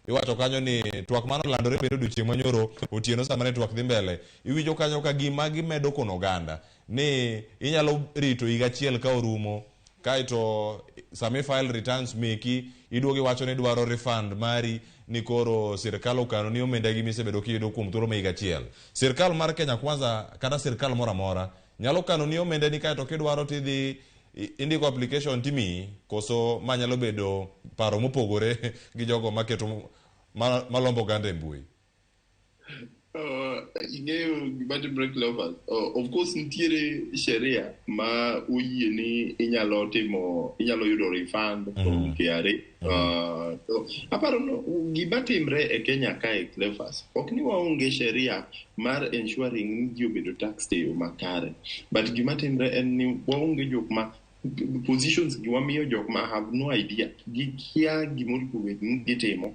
Iwacho kanyo ni twak mano landore bende odiochieng' manyoro otieno sama ne twak dhi mbele. Iwinjo kanyo ka gima gimedo kono oganda ni inyalo rito higa achiel ka orumo kaeto sama i file returns meki iduogo iwacho ni idwaro refund mari ni koro sirkal okano ni omenda gi misebedo kiyudo kuom thuolo ma higa achiel. Sirkal mar Kenya Kwanza kata sirkal moro amora nyalo kano ni omenda ni kaeto kidwaro tidhi indiko application timiyi koso ma nyalo bedo paro mopogore gi jogo maketo malombo oganda e mbui. Ing'eyo gima timre, Cleophas. Of course nitiere sheria ma oyie ni inyalo timo, inyalo yudo refund from KRA. To aparo no gima timre e Kenya kae, Cleophas, ok ni waonge sheria mar ensuring ni ji obedo taxed e yo makare. But gima timre en ni waonge jok ma positions gi wamiyo jok ma have no idea, gikia gimonego bed ni gitimo.